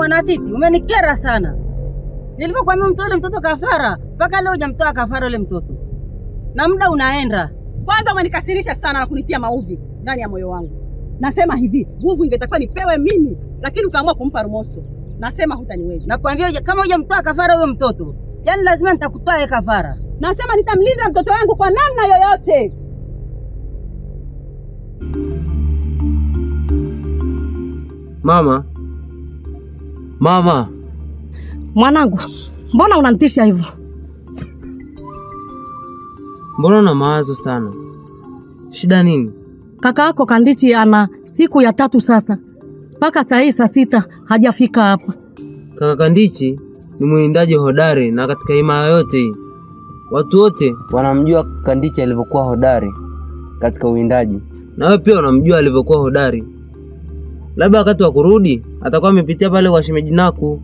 Mwanatiti, umenikera sana. Nilivyokuambia mtoe mtoto kafara, mpaka leo hujamtoa kafara yule mtoto. Na muda unaenda. Kwanza umenikasirisha sana na kunitia mauvi ndani ya moyo wangu. Nasema hivi, nguvu ingetakiwa nipewe mimi, lakini ukaamua kumpa Rumoso. Nasema hutaniweza. Nakwambia kama hujamtoa kafara huyo mtoto, yaani lazima nitakutoa yeye kafara. Nasema nitamlinda mtoto wangu kwa namna yoyote. Mama. Mama. Mwanangu, mbona unanitisha hivyo? Mbona una mawazo sana? Shida nini? Kaka yako Kandichi ana siku ya 3 sasa. Mpaka saa hii saa 6 hajafika hapa. Kaka Kandichi ni mwindaji hodari na katika himaya yote watu wote wanamjua Kandichi alivyokuwa hodari katika uwindaji. Na wewe pia unamjua alivyokuwa hodari. Labda wakati wa kurudi atakuwa amepitia pale kwa shemeji Naku.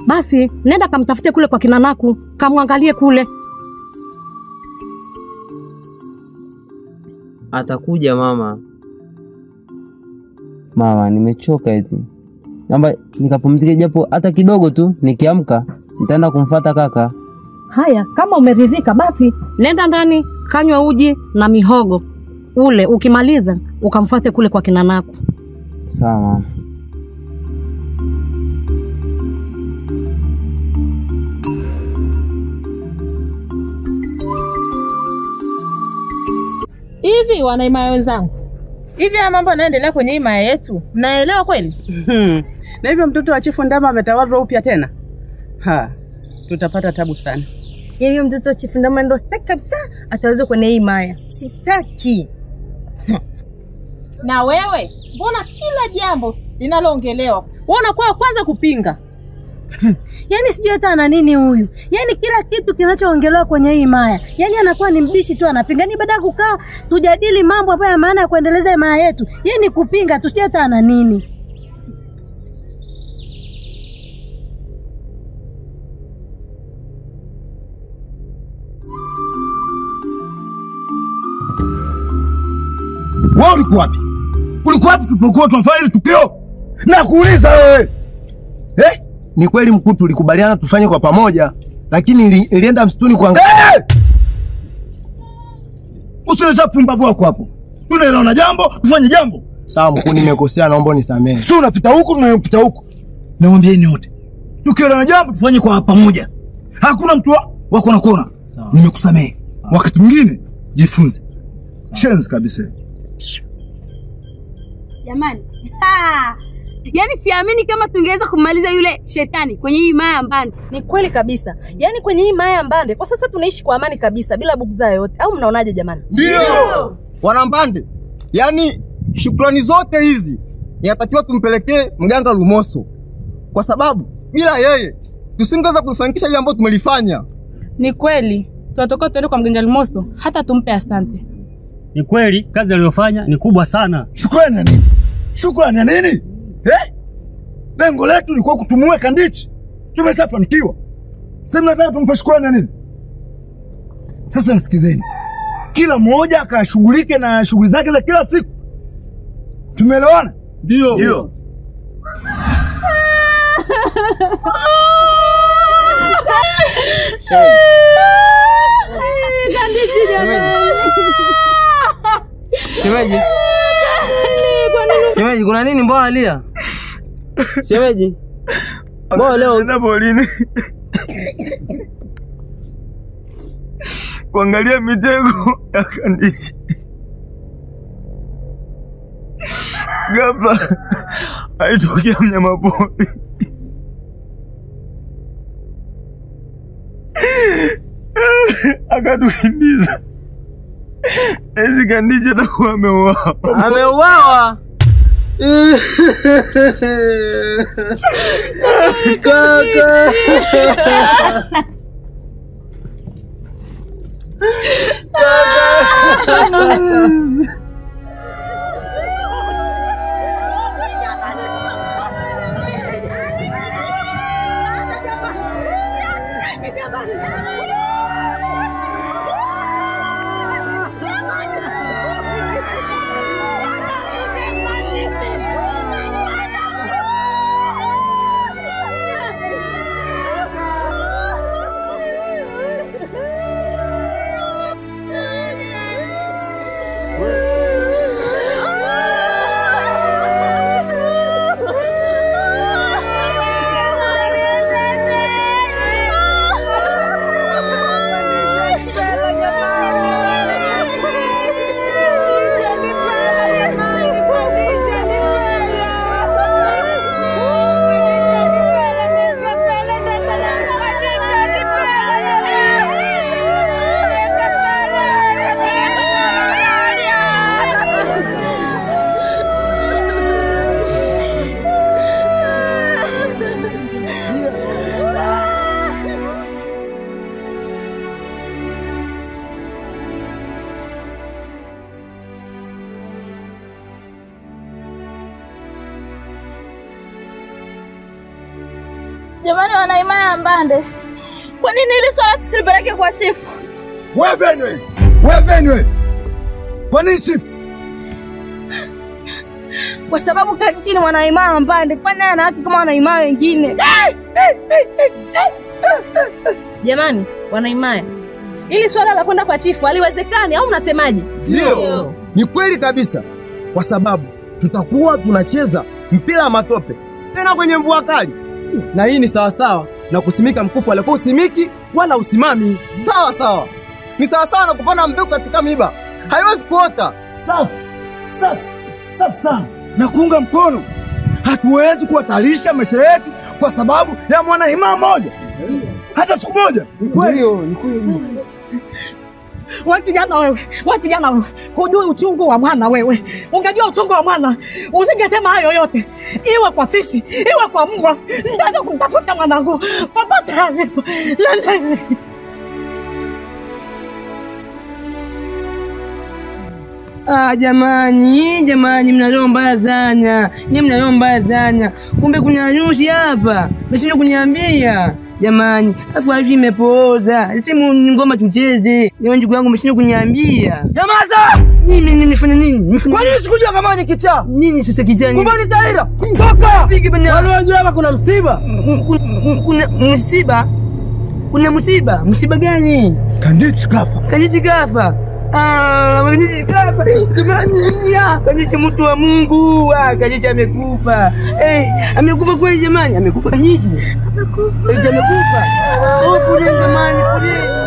Basi nenda kamtafute kule kwa kina Naku, kamwangalie kule. Atakuja mama. Mama, nimechoka eti. Naomba nikapumzike japo hata kidogo tu, nikiamka nitaenda kumfuata kaka. Haya, kama umeridhika basi nenda ndani kanywa uji na mihogo ule, ukimaliza ukamfuate kule kwa kina Naku. Sawa mama. Hivi wanaimaya wenzangu, hivi haya mambo yanaendelea kwenye himaya yetu, mnaelewa kweli? Na hivyo mtoto wa Chifu Ndama ametawazwa upya tena. Ha, tutapata tabu sana. Yeye mtoto wa Chifu Ndama ndo sitaki kabisa atawazwa kwenye himaya. Sitaki. Na wewe, mbona kila jambo linaloongelewa wewe unakuwa kwanza kupinga? Yaani sijui hata ana nini huyu. Yaani kila kitu kinachoongelewa kwenye hii maya, yaani anakuwa ni mbishi tu anapinga. Ni baada kukaa tujadili mambo ambayo ya maana ya kuendeleza maya yetu, yeye ni kupinga tu, sijui hata ana nini. Wewe ulikuwa wapi? Ulikuwa wapi tulipokuwa tunafanya hili tukio? Nakuuliza wewe. Eh? Ni kweli mkuu tulikubaliana tufanye kwa pamoja, lakini nilienda msituni kuangalia. Hey! Usileta pumbavu wako hapo. Tunaelewana jambo, tufanye jambo. Sawa mkuu, nimekosea, naomba unisamehe. Sio unapita huku tunayopita huku. Naombieni wote. Tukielewana jambo tufanye kwa pamoja. Hakuna mtu wa kona kona. Nimekusamehe. Wakati mwingine jifunze. Shenzi kabisa. Jamani. Ha! Yaani siamini kama tungeweza kumaliza yule shetani kwenye hii maya ya Mbande. Ni kweli kabisa. Yaani kwenye hii maya ya Mbande kwa sasa tunaishi kwa amani kabisa bila bughudha yoyote. Au mnaonaje jamani? Ndio. Wana Mbande, yaani shukrani zote hizi inatakiwa tumpelekee mganga Lumoso. Kwa sababu bila yeye tusingeweza kufanikisha ile ambayo tumelifanya. Ni kweli. Tunatoka tuende kwa mganga Lumoso hata tumpe asante. Ni kweli kazi aliyofanya ni kubwa sana. Shukrani ya nini? Shukrani ya nini? Eh? Lengo letu lilikuwa kutumue Kandichi. Tumeshafanikiwa. Sasa mnataka tumpe shukrani ya nini? Sasa nisikizeni. Kila mmoja akashughulike na shughuli zake za kila siku. Tumeelewana? Ndio. Ndio. Shemeji. Shemeji, kuna nini mbona alia? Shemeji. Mbona leo nenda polini? Kuangalia mitego ya Kandichi. Ghafla aitokea mnyama pori. Akatukimbiza. Ezi Kandichi atakuwa ameuawa. Ameuawa. Kaka. Kaka. Jamani wanaimaya Mbande, kwa nini hili swala tusilipeleke kwa chifu? Wewe venwe. Wewe venwe. Kwa nini chifu? Kwa sababu Kandichi ni mwanaimaya Mbande, kwani ana haki kama wanaimaya wengine? Jamani wanaimaya, hili swala la kwenda kwa chifu haliwezekani, au mnasemaje? Ndio. Ni kweli kabisa. Kwa sababu tutakuwa tunacheza mpira wa matope tena kwenye mvua kali. Na hii ni sawa sawa na kusimika mkufu alikuwa usimiki wala usimami. Sawa sawa. Ni sawa sawa na kupanda mbegu katika miba. Haiwezi kuota. Safi. Safi. Safi sana. Na kuunga mkono. Hatuwezi kuhatarisha maisha yetu kwa sababu ya mwanahimaa mmoja. Hata siku moja. Ndio, ni kweli. Wewe kijana wewe, wewe kijana wewe, hujui uchungu wa mwana wewe. Ungejua uchungu wa mwana, usingesema hayo yote. Iwe kwa fisi, iwe kwa mbwa, nitaanza kumtafuta mwanangu. Popote alipo. Ah, jamani, jamani mna roho mbaya sana. Nyinyi mna roho mbaya sana. Kumbe kuna harusi hapa. Msije kuniambia. Jamani, afu harusi imepooza. Sisi ngoma tucheze. Jamani ndugu yangu msije kuniambia. Nyamaza! Mimi nimefanya nini? Kwa nini sikujua kama ni kichaa? Nini sasa kichaa? Kumbe ni taira. Toka! Pige bana. Wale wajua hapa kuna msiba. Kuna msiba? Kuna msiba? Msiba gani? Kandichi kafa. Kandichi kafa. Ah, Kandichi kafa. Jamani, Kandichi mtu wa Mungu. Ah, Kandichi amekufa. Eh, amekufa kweli jamani? Amekufa Kandichi. Amekufa. Amekufa. Oh, pole jamani, pole.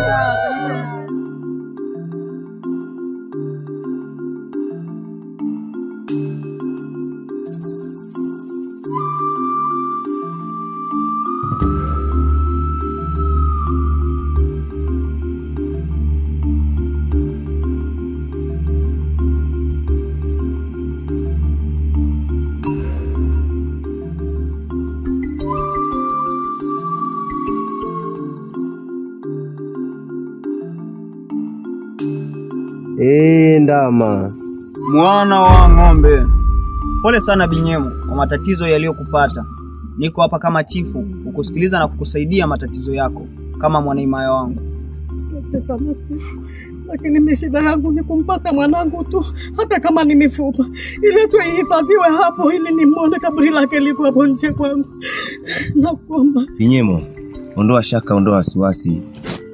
Ndama mwana wa ng'ombe, pole sana Binyemo kwa matatizo yaliyokupata. Niko hapa kama chifu kukusikiliza na kukusaidia matatizo yako kama mwanaimaya wangu. Asante sana chifu, lakini mimi shida yangu ni kumpata mwanangu tu, hata kama ni mifupa ile tu ihifadhiwe hapo ili nimwone kaburi lake liko hapo nje kwangu. Nakuomba Binyemo, ondoa shaka, ondoa wasiwasi,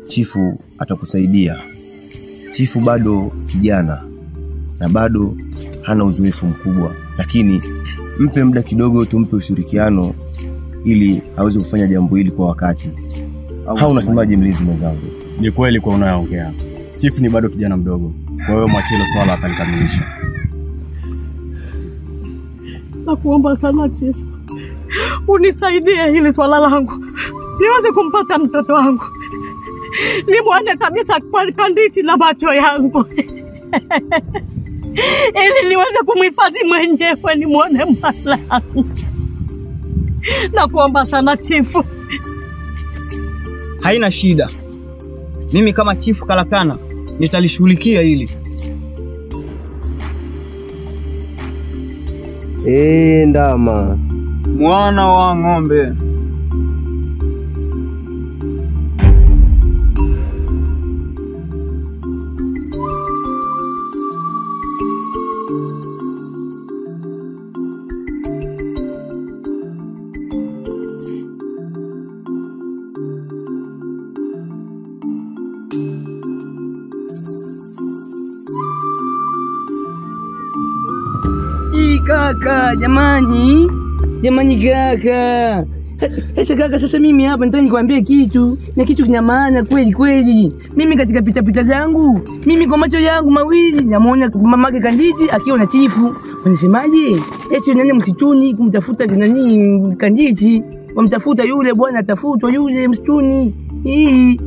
chifu atakusaidia. Chifu bado kijana na bado hana uzoefu mkubwa, lakini mpe muda kidogo, tumpe ushirikiano ili aweze kufanya jambo hili kwa wakati. Au unasemaje mlinzi mwenzangu? Ni kweli kwa unayoongea. Chifu ni bado kijana mdogo, kwa hiyo mwachie hilo swala atalikamilisha. Nakuomba sana chifu, unisaidie hili swala langu niweze kumpata mtoto wangu, nimwone kabisa kwa Kandichi na macho yangu ili niweze kumhifadhi mwenyewe, nimwone mwanangu. Nakuomba sana chifu. Haina shida, mimi kama chifu Kalakana nitalishughulikia hili. Ndama mwana wa ng'ombe. Kaka, jamani. Jamani kaka. Sasa kaka, sasa mimi hapa nataka nikwambie kitu, na kitu kina maana kweli kweli. Mimi katika pita pita zangu, mimi kwa macho yangu mawili namuona mamake Kandichi akiwa na chifu. Wanasemaje? Eti nani msituni kumtafuta nani Kandichi? Wamtafuta yule bwana, atafutwa yule msituni. Hii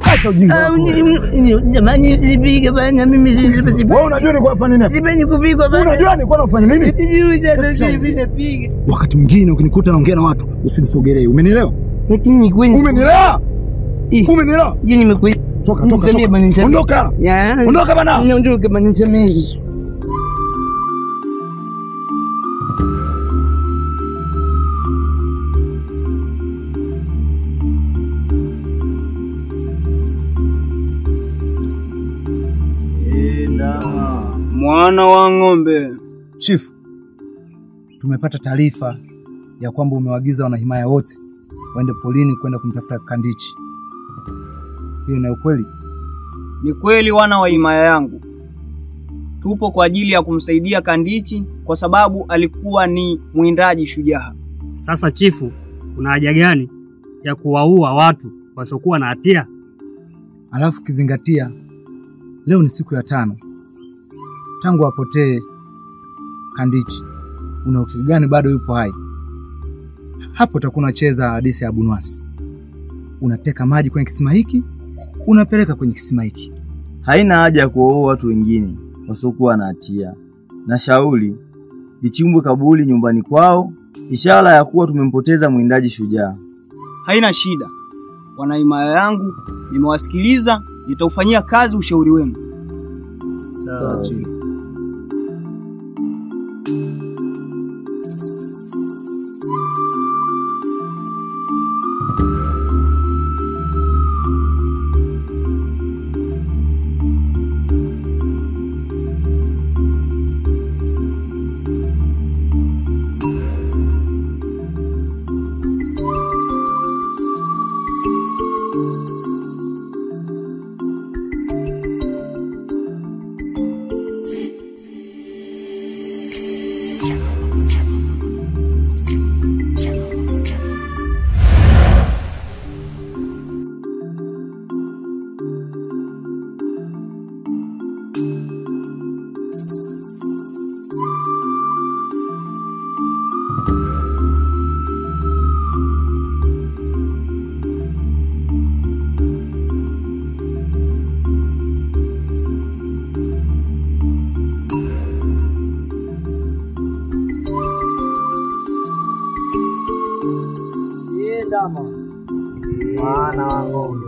Acha ujinga wako. Jamani, sipige bana mimi sipendi. Wewe unajua nilikuwa nafanya nini? Sipendi kupigwa bana. Unajua nilikuwa nafanya nini? Sijui sasa mimi napiga. Wakati mwingine ukinikuta naongea na watu usinisogelee. Umenielewa? Lakini kweli. Umenielewa? Umenielewa? Yeye nimekuelewa. Toka toka toka. Ondoka. Ondoka bana. Ondoka bana nisamehe. Mwana wa ng'ombe. Chifu, tumepata taarifa ya kwamba umewaagiza wanahimaya wote waende polini kwenda kumtafuta Kandichi. Hiyo ni ukweli? Ni kweli, wana wa himaya yangu. Tupo kwa ajili ya kumsaidia Kandichi kwa sababu alikuwa ni mwindaji shujaa. Sasa chifu, kuna haja gani ya kuwaua watu wasiokuwa na hatia? Alafu kizingatia leo ni siku ya 5 tangu apotee Kandichi. Una uhakika gani bado yupo hai? Hapo utakuwa unacheza hadithi ya Abunwasi. Unateka maji kwenye kisima hiki, unapeleka kwenye kisima hiki. Haina haja ya kuwaua watu wengine wasiokuwa na hatia. Na shauri lichimbwe kaburi nyumbani kwao, ishara ya kuwa tumempoteza mwindaji shujaa. Haina shida. Wanahimaya yangu, nimewasikiliza, nitaufanyia kazi ushauri wenu. Sawa chifu. Mwana wa ng'ombe.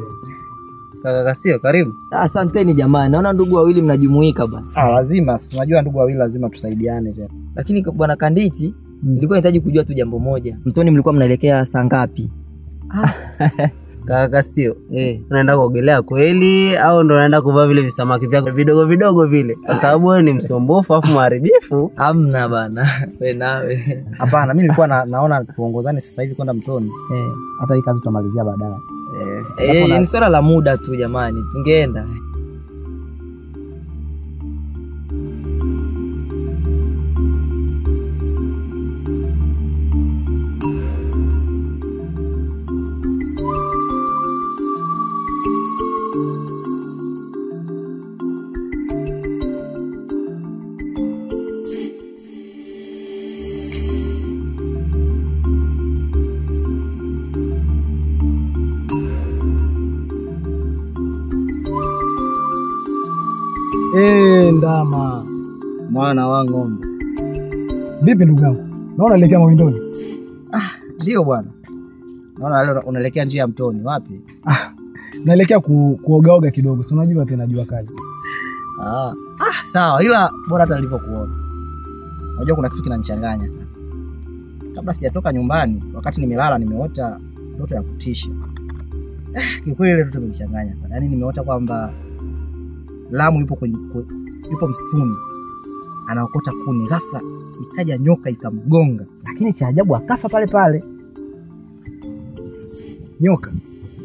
Kaka Kasio, karibu. Asanteni jamani. Naona ndugu wawili mnajumuika bwana. Ah, lazima. Unajua ndugu wawili lazima tusaidiane tena. Lakini bwana Kandichi, nilikuwa nahitaji kujua tu jambo moja. Mtoni mlikuwa mnaelekea saa ngapi? Kaka Kasio, unaenda kuogelea kweli au ndo unaenda kuvaa vile visamaki vyako vidogo vidogo vile? Kwa sababu wewe ni msombofu afu mharibifu. Hamna bana. Wewe nawe. Hapana, mimi nilikuwa naona tuongozane sasa hivi kwenda mtoni. Hata hii kazi tutamalizia baadaye. Ni swala la muda tu jamani, tungeenda. Ndama. Mwana wa ng'ombe. Vipi ndugu yangu? Naona unaelekea mawindoni. Ndio bwana. Naona leo unaelekea njia ya mtoni. Wapi? Naelekea kuogaoga kidogo. Si unajua tena jua kali. Sawa, ila bora hata nilivyokuona. Unajua kuna kitu kinanichanganya sana. Kabla sijatoka nyumbani, wakati nimelala nimeota ndoto ya kutisha. Kiukweli ile ndoto imenichanganya sana. Yaani nimeota kwamba Lamu yupo kwenye yupo msituni anaokota kuni, ghafla ikaja nyoka ikamgonga, lakini cha ajabu akafa pale pale. Nyoka?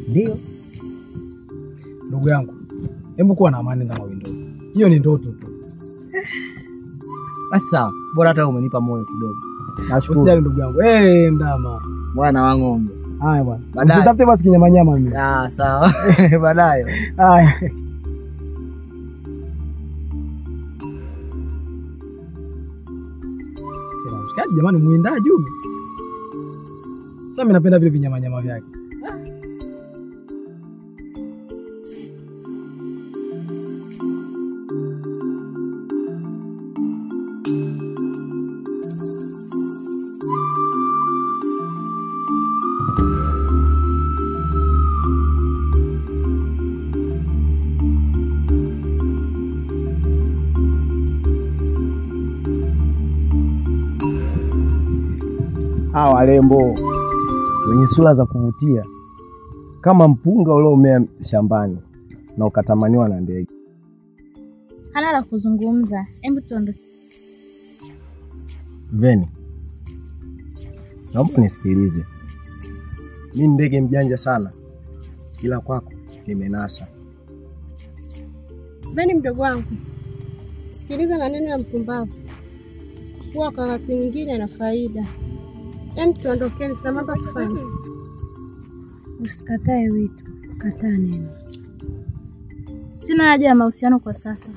Ndio. Ndugu yangu, hebu kuwa na amani na mawindoni. Hiyo ni ndoto tu. Basi sawa, bora hata umenipa moyo kidogo. Nashukuru. Usijali ndugu yangu. Ndama. Bwana wa ng'ombe. Haya bwana. Usitafute basi kinyamanyama mimi. Sawa. Baadaye. Haya. Mshikaji jamani, mwindaji huyu. Sasa mimi napenda vile vinyamanyama vyake. Hawa warembo wenye sura za kuvutia kama mpunga uliomea shambani na ukatamaniwa na ndege. Hana la kuzungumza. Hebu tuondoke. Veni, naomba nisikilize. Mimi ndege mjanja sana, ila kwako nimenasa. Veni mdogo wangu, sikiliza maneno ya mpumbavu, huwa kwa wakati mwingine ana faida. Hebu tuondokeni, tuna mambo ya kufanya. Usikatae wito, kataa neno. Sina haja ya mahusiano kwa sasa.